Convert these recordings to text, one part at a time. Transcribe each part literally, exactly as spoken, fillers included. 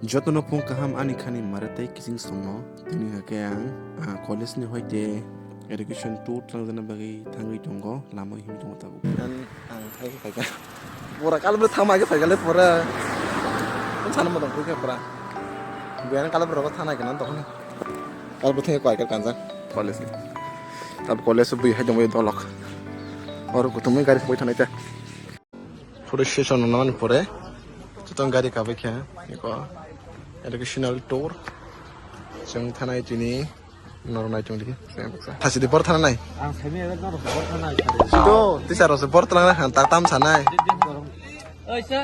Jotono phung kaham ani khani mare tei kiching songno. Tini hake ang, ah, college ni hoite education tour tlangjana bagwi thangwi tongo, lama himwi tongo tabuk. Ang, ang hai phaikha. Pura kalbwrwi thangma khe phaikha le pura. Ang sana modong khe pura. Buyan kalbwrwi rogo thana khe nan tokni. Kalbwrwi thangwi koi khe kanjak college ni. Tab college bui hai tongwi dolok. Oro kutumwi gari khobwi thanai ta. Police station no nani pore. Chutong gari kabai khe. Iko educational tour. Chwng thanai tini. Norok nai chwng di. Thasi di bor thana nai. Ang saimanya norok bor thana nai. Do, tisa rok se bor thana nai, tak tam sanai. Oi sa.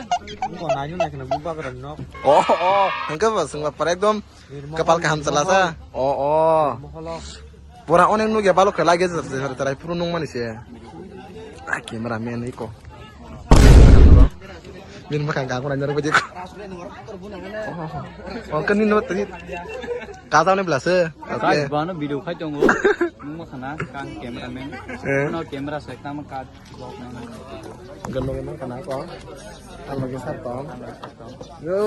Ko nai nai kana buba kara nok. Oh, oh. Hangke ba sungba para ekdom. Kapal kaham chala sa. Oh, oh. Moholo. Pura onek nugya balok khe lage tarai phuru nung mani se. Ah, camera man iko. Bini mwkhang kang khwnai norok baidi. Oh, oh, oh. Oh, kani no tadi. Kata ni belase. Guys, bano video khai tongo. Nung ma khana kang camera man. Eh. No camera se kang kat. Gano gano kana ko. Ano gano sa tong. Yo.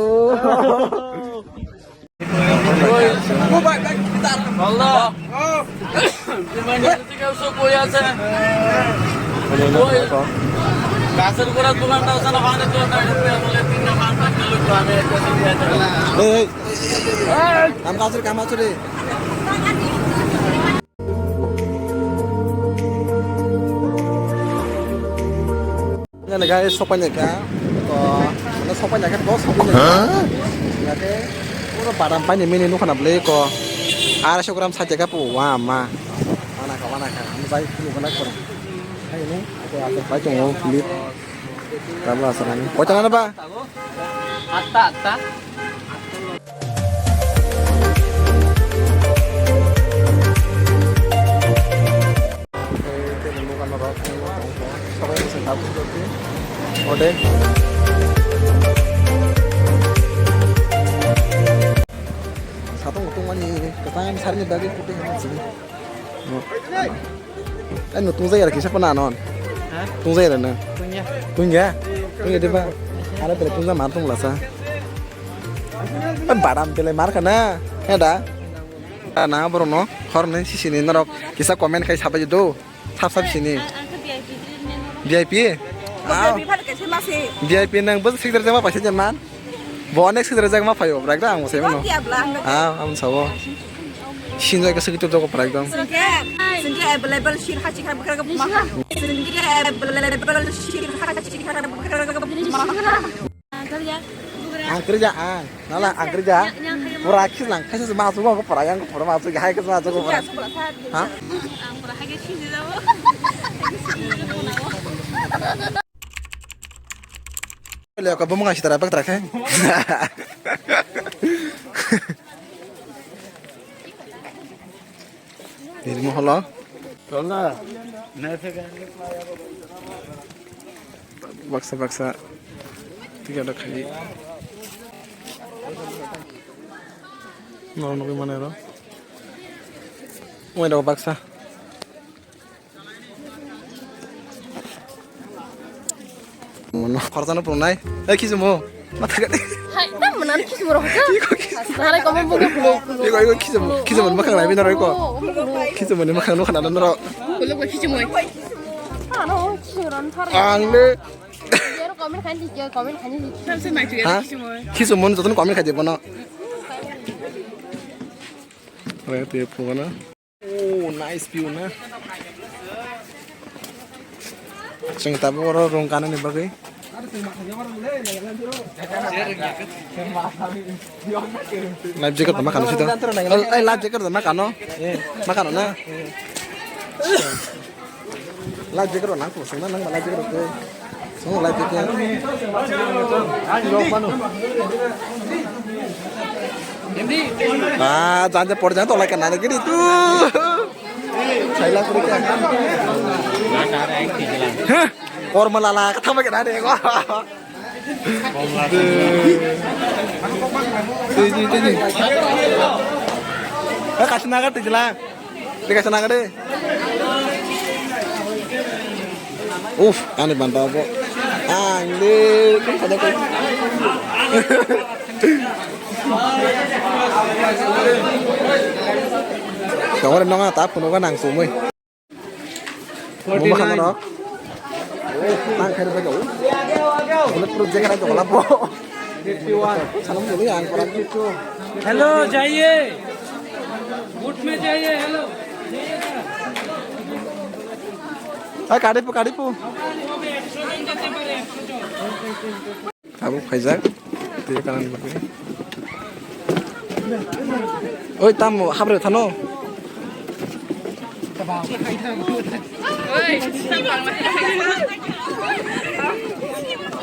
গাছের গোড়া দোকানটা আছে না, ওখানে তো নাই, বলে তিনটা পাঁচটা কিলো তো আমি একটা দিয়ে যাবো। এই, এই। আম গাছের কাম আছে রে। Nani gai sopai nai kha, ko, mana sopai nai kha, dos sopai nai kha. Hah? Ya khe, pura badam pai ni mini nukha na bwlai ko. Arai so gram sa jaga pu, wa ma. Mana kha, mana kha, ani bai kunu gana kore. Hai ni, ko asal pai tongo, kulit. Tabla asal ani. Koi tanga na ba? Atta, atta. Ode. Satong tongmani kwcham sarni bagwi kutung hwnwi sini. Ai no tungjai ara kisa pana anon. Ha? Tungjai ara na. Tungya. Tungya. Tungya deba. Ara bere tungja mar tungla sa. Badam bele mar kana. He da. Na borok no hor ni sisini norok kisa comment khai sabai do. Sab sab sini. Ang, ang khe V I P treatment. V I P? Wow. V I P phan kaisa ma se. V I P nang bo sikdar jama paisa je man. Bo onek sikdar jama payo, brak da ang bo sai mano. Bo tiya bla ang. Ah, ang sabo. Sinjai ka sikdar jogo prak dong. Singke, singke available shir ha chikha bkra ma. Singke available shir ha chikha bkra ma. Ang kerja ang. Nala ang kerja. Pura kis lang. Kaisa ma su ko pura yang ko pura ma su hai kaisa ma su ko pura. Ha? Le ko bumung sitara bak tara khe. Nirmo holo. Baksa baksa ticket rok khai. Norok nugwi mano oro. Omo baksa. Khoroksa no phunuknai. Ei, khichumu. Hai, tam mwnani khichumu rok kha. Nalai komo bugo bugo. Iko, iko, khichumu. Khichumu ni mwkhang naibi norok iko. Khichumu ni mwkhang nukha na norok. Bugo bugo khichumu. Ano khichumu ron thar. Ang le. Jero comment khan di, jero comment khan di. Tam se mai tu ya khichumu. Ha? Khichumu ni jotoni comment khai di bono. Re te phunukna. Oh, nice view na. Chwng tabuk oro rung kanani bagwi. Life jacket ma kano sida. Ai, life jacket ma kano. Ma kano na. Life jacket rok nang tongo, sengna nang ba life jacket rok tei. Sengna life jacket. Ah, janja por janja tolai kana gidi tu. Saila kuri kya? Hah? Korma lala kata ba kana de ko. Tiji, tiji. Eh, kasih naga tiji lah. Dikasih naga deh. Uff, ani banta apa? Anjir, kan pada kau. Tongore nonga ta phunukha nang sumui. Muma khamano. Tang khairo bai jago. Bullet proof jacket ai tongla bo. Salam dulu ya, ang parang. Hello, jaiye. Boot mein jaiye, hello. Ai, kadipu, kadipu. Tabuk khaijak. Twi kanani bagwi. Oi, tamo, habre thano.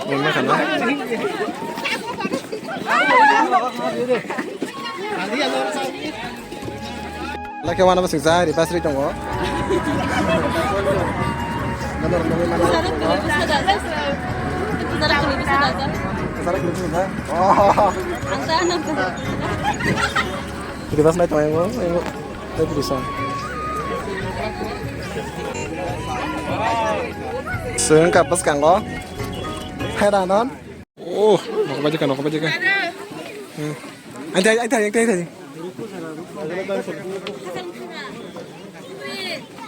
Mama khana. Lake wana basing sa, ri pasri tongo. Sara kuli bisa daja. Sara kuli bisa daja. Oh. Ang sana. Ri pas nai tongo, tongo. Tadi bisa. Sengka pas kanggo. Hai danon. Oh, nokbar jaka, nokbar jaka. Hmm. Ayo, ayo, ayo, ayo, ayo.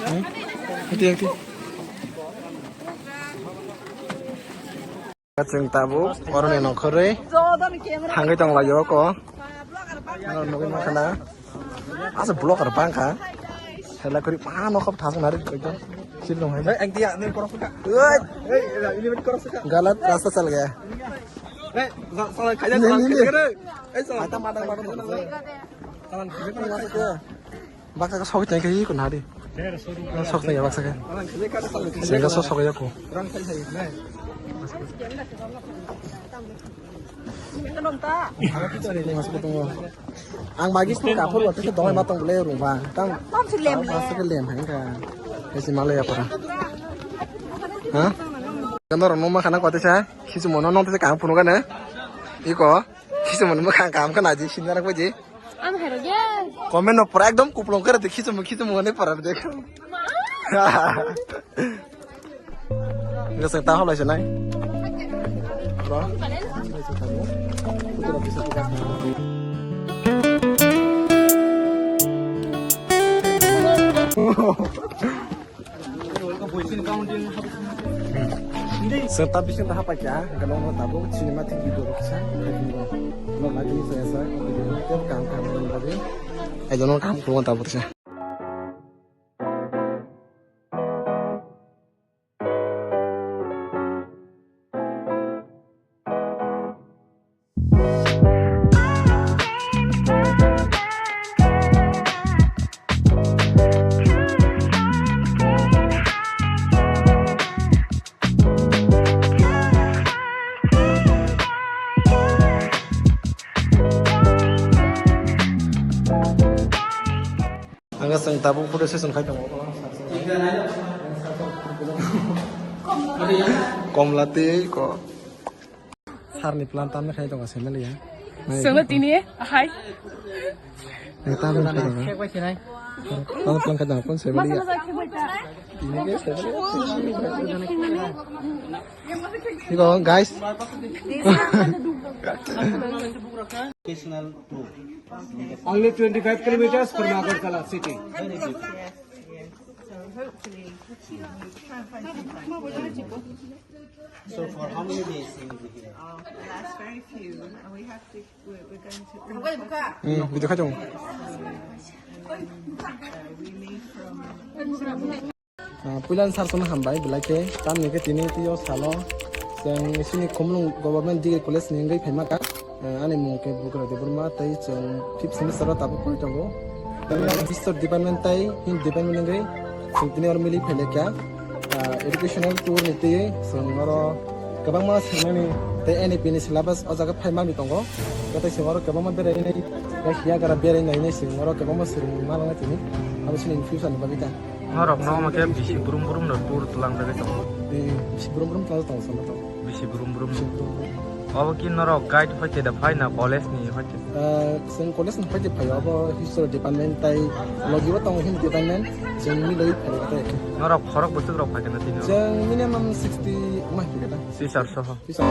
Hmm? Ayo, ayo. Chwng tabuk oroni nongkhorwi thangwi tonglaio oko. Nugwi mankha na. Asa block ar bangkha. Hela kori pa no khop thas nari ekdom. Sil dong hai. Hey, ang dia, ni korok suka. Oi. Hey, ini korok suka. Galat rasta chal gaya. Hey, salah kaya, salah kaya. Hey, salah. Mata, mata, mata. Salah kaya. Baksa ka sogwi tongkha hi kun hari. Sogwi tongkha baksa ka. Sengka so sogwi ya ko. Ang bagi ko kapur wate ke dongma tong le rung ba. Tang. Tang si lem le. Baksa ke lem hai ka. Esi malaya para. Ha? Kan dor no ma khana ko te sa. Khisu mono no te ka phunu ka na. Iko. Khisu mono ma khang kam ka na ji sin na ko ji. Ang hero ge. Comment no pura ekdom kuplung kare de khichum khichum hone pura de. Ngasang ta holai se nai. Bro. Sir, tapi sih dah apa ya? Kalau mau tabuk, cinema tinggi dulu, bisa. Mau lagi saya saya, video itu kamu kamu lagi. Ayo, nong kamu keluar tabuk sih. Ang swng tabuk photo session khai tongo. Komla tei ko. Sarni plan tamni khai tongo sendal ya. Solo tini, hai. Ang tamni khai tongo. Tamni plan khai tongo, kon sendal ya. Tini ke sendal ya. Iko, guys. Only twenty-five kilometers from Agartala city. So for how many days you will be here? Um, the last very few, and we have to, we're, we're going to, Hmm, video khai tongo. Uh, we leave from Ah, puilan sar sono hambai belai khe tamni khe tini tio salo chwng chini Khumulwng Government Degree College ni wngwi phaima kha. Ah, ani mung khe Bugra Debbarma tei chwng fifth semester o tabuk pori tongo. History department tei Hindi department wngwi chwng tini oro mili phai laikha. Ah, educational tour ni twi chwng oro kwbangma swngmani tei N E P ni syllabus o jaga phai manwi tongo. Tei chwng oro kwbangma berainai, tei hiya gara berai nainai chwng oro kwbangma swrwng ma langnai tini. Abo chini future ni bagwi ta. Norok no omo khe bisi brum brum no tour twlang jagwi tongo. Eh, bisi brum brum twlang tongo, sama tongo. Bisi brum brum. Bisi brum brum. Obo ki norok guide hoite da phai na college ni hoite? Eh, chwng college ni hoite phai, abo history department tai logi bo tongo Hindi department, chwng ni logi phai tei. Norok khorok bwswk rok phai kana tini? Chwng minimum sixty ma phai kata. Teacher soho. Teacher.